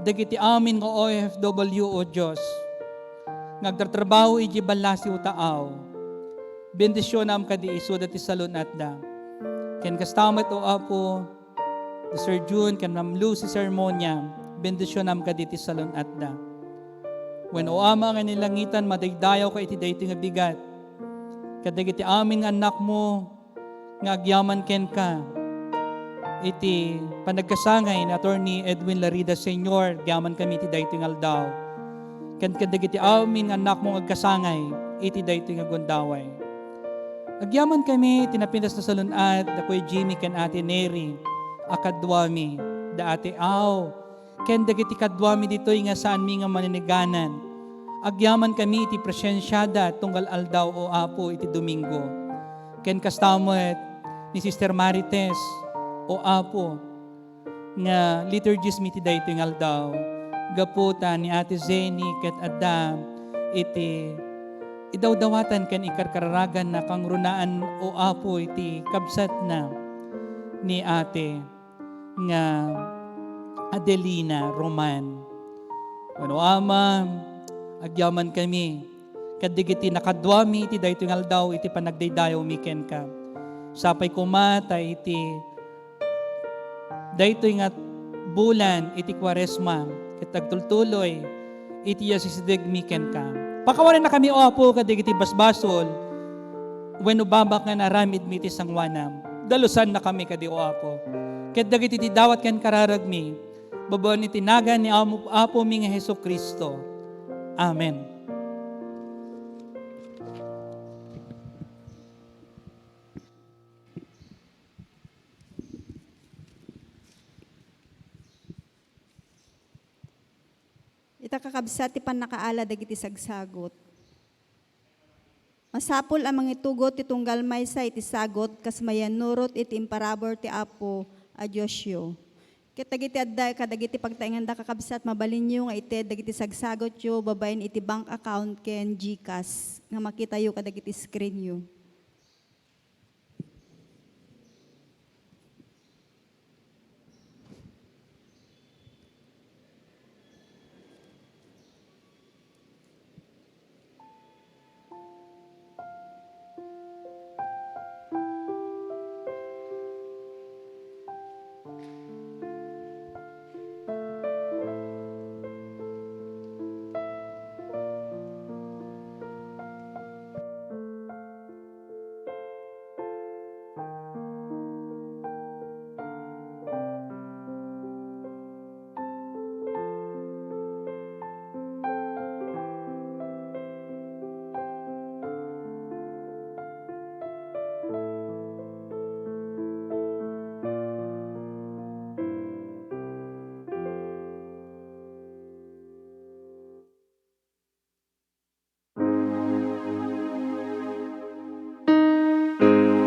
dagiti amin nga O F W, O Dios, nga agtartrabaho iti ballasiw taaw. Bendisionam kadi isuda ti salun-atda. Ken kasta met, O Apo, ni Sir Jun ken Ma'am Lucy Sermonia, bendisionam kadi ti salun-atda. Wen, O Ama nga ni langitan, madaydayawka iti daytoy nga bigat. Kadagiti amin nga annakmo nga agyaman kenka iti panagkasangay ni Attorney Edwin Larida Senior, agyaman kami iti daytoy nga aldaw. Ken kadagiti amin nga annakmo nga agkasangay iti daytoy nga gundaway. Agyaman kami ti napintas a salun-at da Kuya Jimmy ken Ate Neri a kaduami, da Ate Au, ken dagiti kaduami ditoy nga saanmi nga manineganan. Agyaman kami iti presensiada tunggal aldaw, O Apo, iti Domingo. Ken kasta met ni Sister Marites, O Apo, nga liturgist mi ti daytoy nga aldaw, gapu ta ni Ate Zeni ket adda iti idawdawatan ken ikarkararagan na kangrunaan, O Apo, iti kabsatna ni Ate nga Adelina Roman. Wenno, Ama, agyaman kami kadagiti nakaduami iti daytoy nga aldaw iti panagdaydayawmi kenka. Sapay koma ta iti daytoy nga bulan iti Kuaresma ket agtultuloy iti asisidegmi kenka. Pakawanennakami, O Apo, kadagiti basbasol wenno babak nga naaramidmi iti sangoanam. Dalusannakami kadi, O Apo, ket dagiti ti dawat ken kararagmi, babaen iti nagan ni Apo, Apomi nga Jesu-Cristo. Amen. Ita, kakabsat, ti pannakaala dagiti sagsagut. Masapul a mangitugot ti tunggal maysa iti sagut kas mayannurot iti imparabur ti Apo a Diosyo. Ket dagiti adda kadagiti pagtaenganda, kakabsat, mabalinyo nga ited dagiti sagsagutyo babaen iti bank account ken GCash nga makitayo kadagiti screenyo.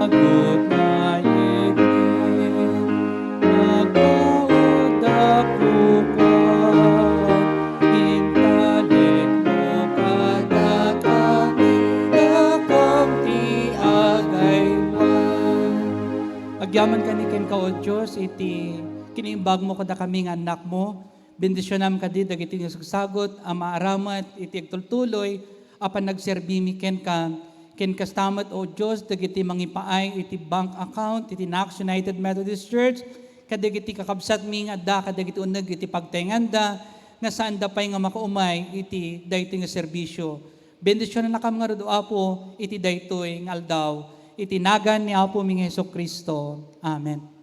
Agut nga igid, nagbaudakto ka, intalekmo kadakami, dakam ti agaywan. Agyaman kami kenka, O Dios, iti kinimbagmo kadakami nga annakmo, Bendisionam kadi dagiti nga sagsagut a maaramat iti agtultuloy a panagserbimi kenka, ken kasta met, O Dios, dagiti mangipaay iti bank account iti Nax United Methodist Church, kadagiti kakabsatmi nga adda kadagiti uneg iti pagtaenganda, nga saanda pay nga makaumay iti daytoy nga serbisio. Bendisionannakam ngarud, O Apo, iti daytoy nga aldaw, iti nagan ni Apomi nga Jesu-Cristo. Amen.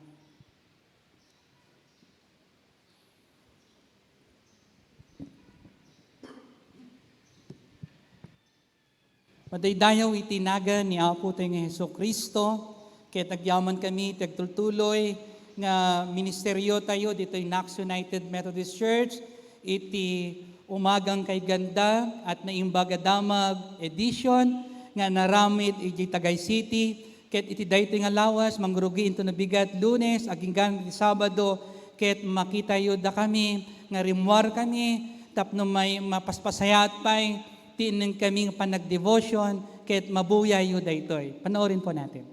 Madaydayaw iti nagan ni Apotayo nga Jesu-Cristo, ket agyamankami iti agtultuloy nga ministeriotayo ditoy Nax United Methodist Church iti Umagang Kay Ganda at Naimbag a Damag edition nga naramid iti Tagay City. Ket iti daytoy nga lawas, mangrugi inton nabigat, Lunes agingga iti Sabado, ket makitayo dakami nga rimmuarkami tapno may mapaspasayaat pay ti innengkami nga panagdevotion, ket mabuyayo daytoy. Panoorin po natin.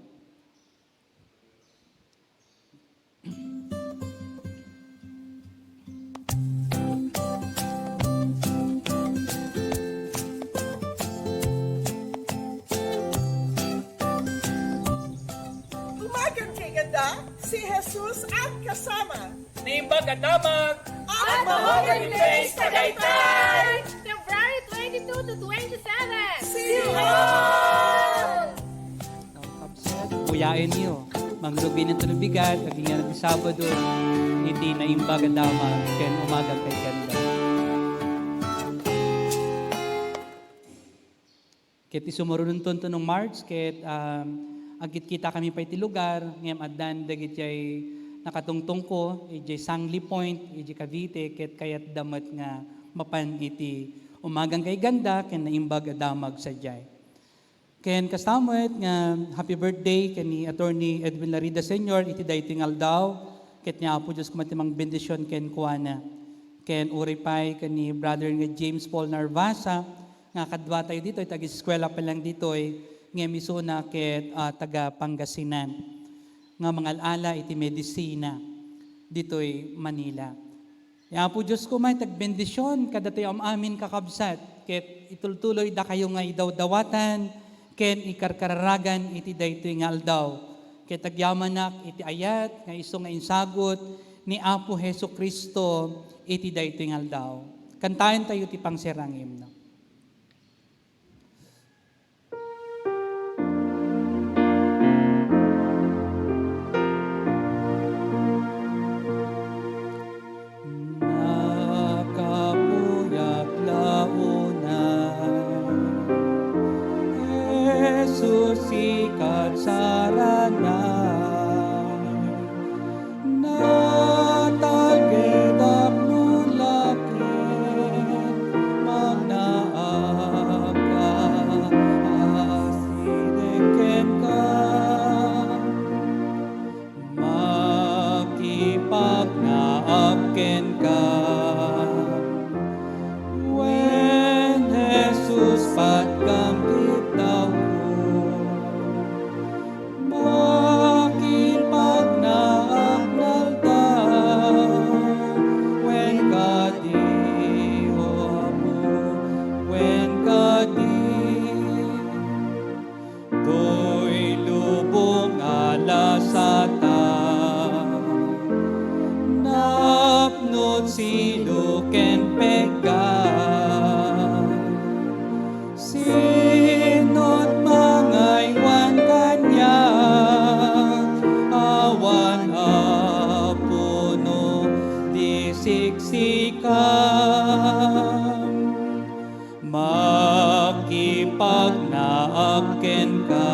Umagan kay ganda, si Jesus ang kasama. Naimbag a damag. At mahogany place Tagaytay! February twenty-two to twenty-seven. See you all! Ang kabsat, buyaenyo. Mangrugi inton nabigat, agingga iti Sabado, iti Naimbag a Damag, ken Umagang Kay Ganda. Ket isu marunonton to no March, ket, um, agkitkitakami pay iti lugar, ngem addan dagiti nakatungtungko, idiay Sangley Point, idiay Cavite, ket kayatda met nga mapan iti Umagang Kay Ganda, ken Naimbag a Damag sadiay. Ken kasta met nga happy birthday ken ni Attorney Edwin Larida Senior iti daytoy nga aldaw, ket ni Apo Dios koma ti mangbendision kenkuana. Ken uray pay ken ni Brother nga James Paul Narvasa, nga kaduatayo ditoy, iti ageskuela pa lang ditoy, ngem isuna ket, ah, taga Pangasinan, nga mangal-ala iti medisina ditoy Manila. Ni Apo Dios koma ti agbendision kadatayo am-amin, kakabsat, ket itultuloydakayo nga idawdawatan ken ikarkararagan iti daytoy nga aldaw. Ket agyamanak iti ayat nga isu nga insagut ni Apo Jesu-Cristo iti daytoy nga aldaw. Kantaentayo ti pangserrang himno. Sika sarana, natalged tapno la ket magnaapka, asideg kenka, makipagnaap kenka. Wen Jesus, patgam ti dawko, makipagnaak nga aldaw. Wen kadi, O Apo, wen kadi. Toy lubong a lasata, napno't silo ken pegga. Sino't mangaywan kaniak? Awan, Apo, no di siksikam. Makipagnaak kenka.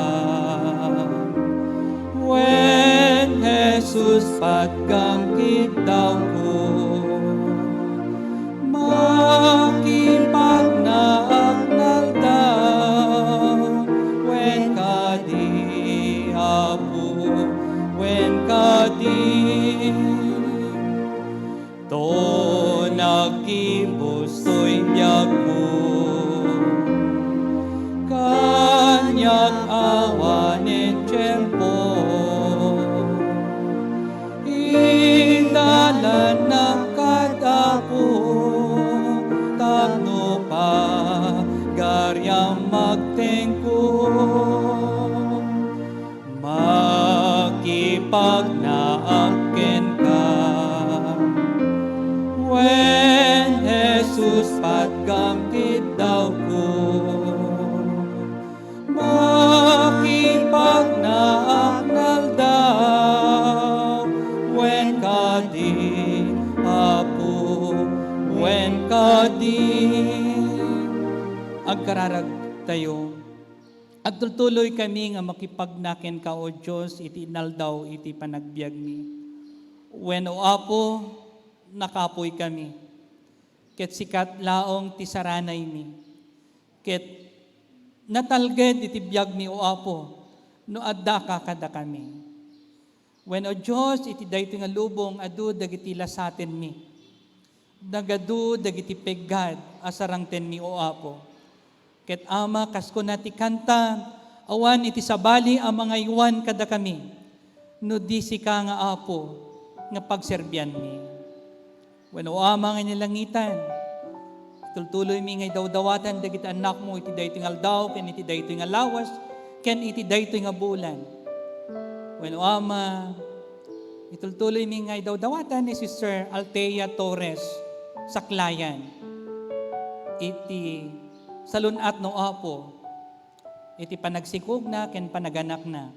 Wen Jesus, patgam ti dawko, makipagnaak nga aldaw. Wen kadi, Apo, wen kadi. To nagkibus toy biagko, kaniak awanen tiempo. Idalannak kad Apo, tapno pagariam agtengko. Makipagnaak kenka. Wen Jesus, patgam ti dawko, makipagnaak nga aldaw. Wen kadi, Apo, wen kadi. Agkararagtayo. Agtultuloykami nga makipagna kenka, O Dios, iti inaldaw iti panagbiagmi. Wen, O Apo, nakapuykami, ket sika laeng ti saranaymi, ket natalged iti biagmi, O Apo, no addaka kadakami. Wen, O Dios, iti daytoy nga lubong, adu dagiti lasatenmi. Nagadu dagiti peggad a sarangtenmi, O Apo. Ket Ama, kas kuna ti kanta, awan iti sabali a mangaywan kadakami, no di sika nga Apo nga pagserbianmi. Wen, O Ama nga iti langitan, itultuloymi nga idawdawatan dagiti annakmo iti daytoy nga aldaw, ken iti daytoy nga lawas, ken iti daytoy nga bulan. Wen, O Ama, itultuloymi nga idawdawatan ni Sister Althea Torres Saklayan iti salun-atna, Apo, iti panagsikogna ken panaganakna.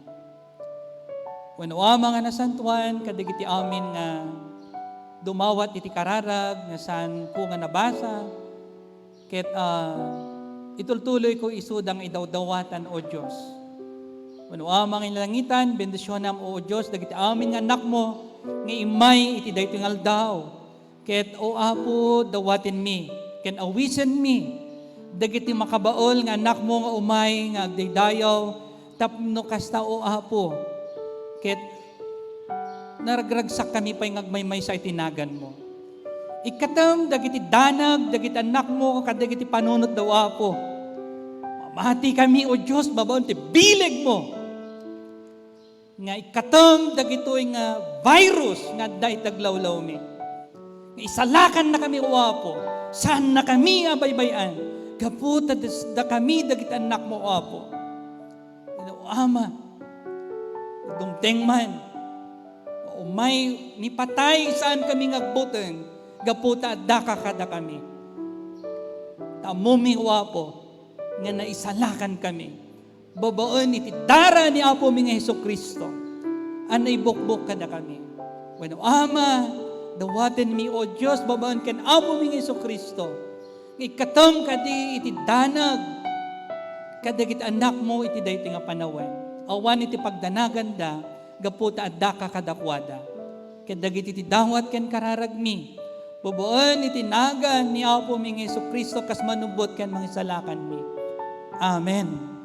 Wen, O Ama nga nasantoan, kadagiti amin nga dumawat iti kararag nga saanko nga nabasa, ket, ah, itultuloyko isuda nga idawdawatan, O Dios. Wen, O Ama nga iti langitan, bendisionam, O Dios, dagiti amin nga annakmo nga immay iti daytoy nga aldaw. Ket, O Apo, dawatenmi ken awisenmi dagiti makabaol nga annakmo nga umay nga agdaydayaw tapno kasta, O Apo, ket naragragsakkami pay nga agmaymaysa iti naganmo. Ikkatem dagiti danag dagiti annakmo kadagiti panunotda, O Apo. Mamatikami, O Dios, babaen ti bilegmo. Nga ikkatem dagitoy nga virus nga adda iti aglawlawmi. Nga isalakannakami, O Apo. Saannakami a baybay-an. Gapu ta dis-, dakami dagiti annakmo, O Apo. O Ama, dumteng man. Umay ni patay, saankami nga agbuteng. Gapu ta addaka kadakami. Ta ammomi, O Apo, nga naisalakankami. Babaen iti dara ni Apomi nga Jesu-Cristo a naibukbok kadakami. Wen, O Ama, dawatenmi, O Dios, babaen ken Apomi nga Jesu-Cristo, nga ikkatem kadi iti danag kadagiti annakmo iti daytoy nga panawen. Awan iti pagdanaganda gapu ta addaka kadakuada. Ket dagiti ti dawat ken kararagmi, babaen iti nagan ni Apomi nga Jesu-Cristo kas manubbot ken mangisalakanmi. Amen.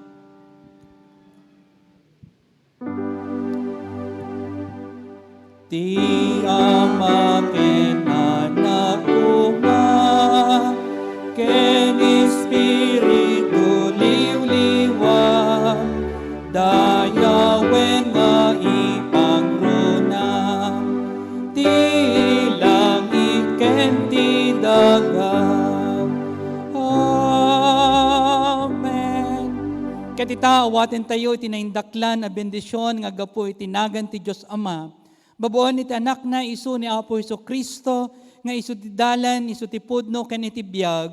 Ti Ama ken Anak koma, ken Espiritu liwliwa, dayawen nga ipangruna, ti langit ken ti daga. Amen. Ket ita, awatentayo iti naindaklan a bendision nga gapu iti nagan ti Dios Ama, babaen iti Anakna, isu ni Apo Jesu-Cristo, nga isu ti dalan, isu ti pudno, ken iti biag,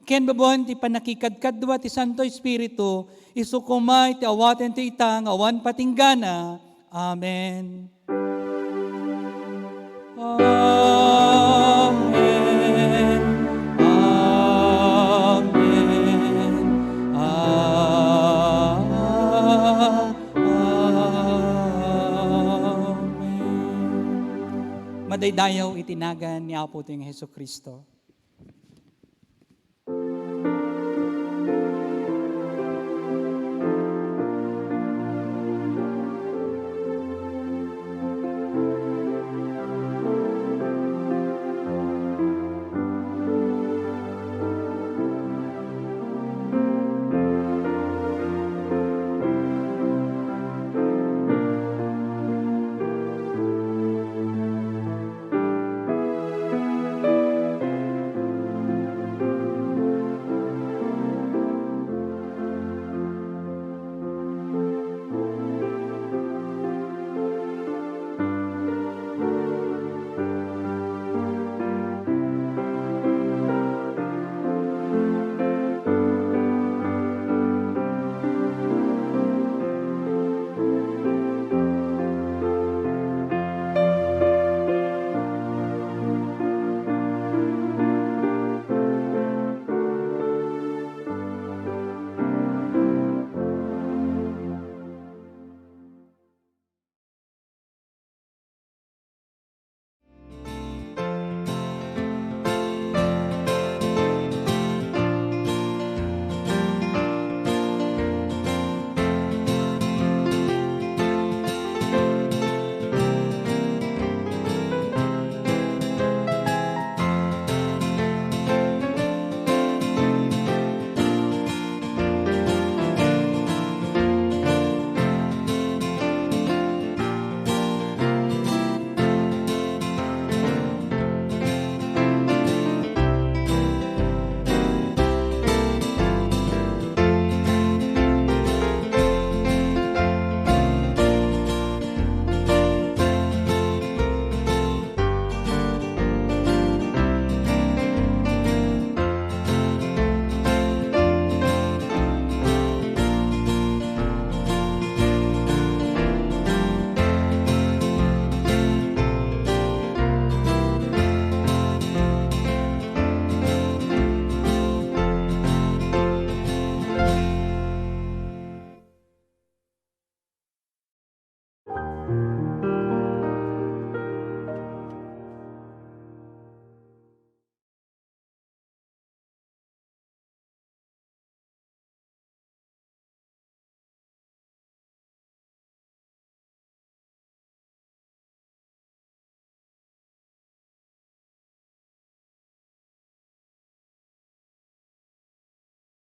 ken babaen ti pannakikadkadua ti Santo Espiritu, isu koma iti awatentayo ita nga awan patinggana. Amen. Amen. Amen. Amen. Madaydayaw iti nagan ni Apotayo nga Jesu-Cristo.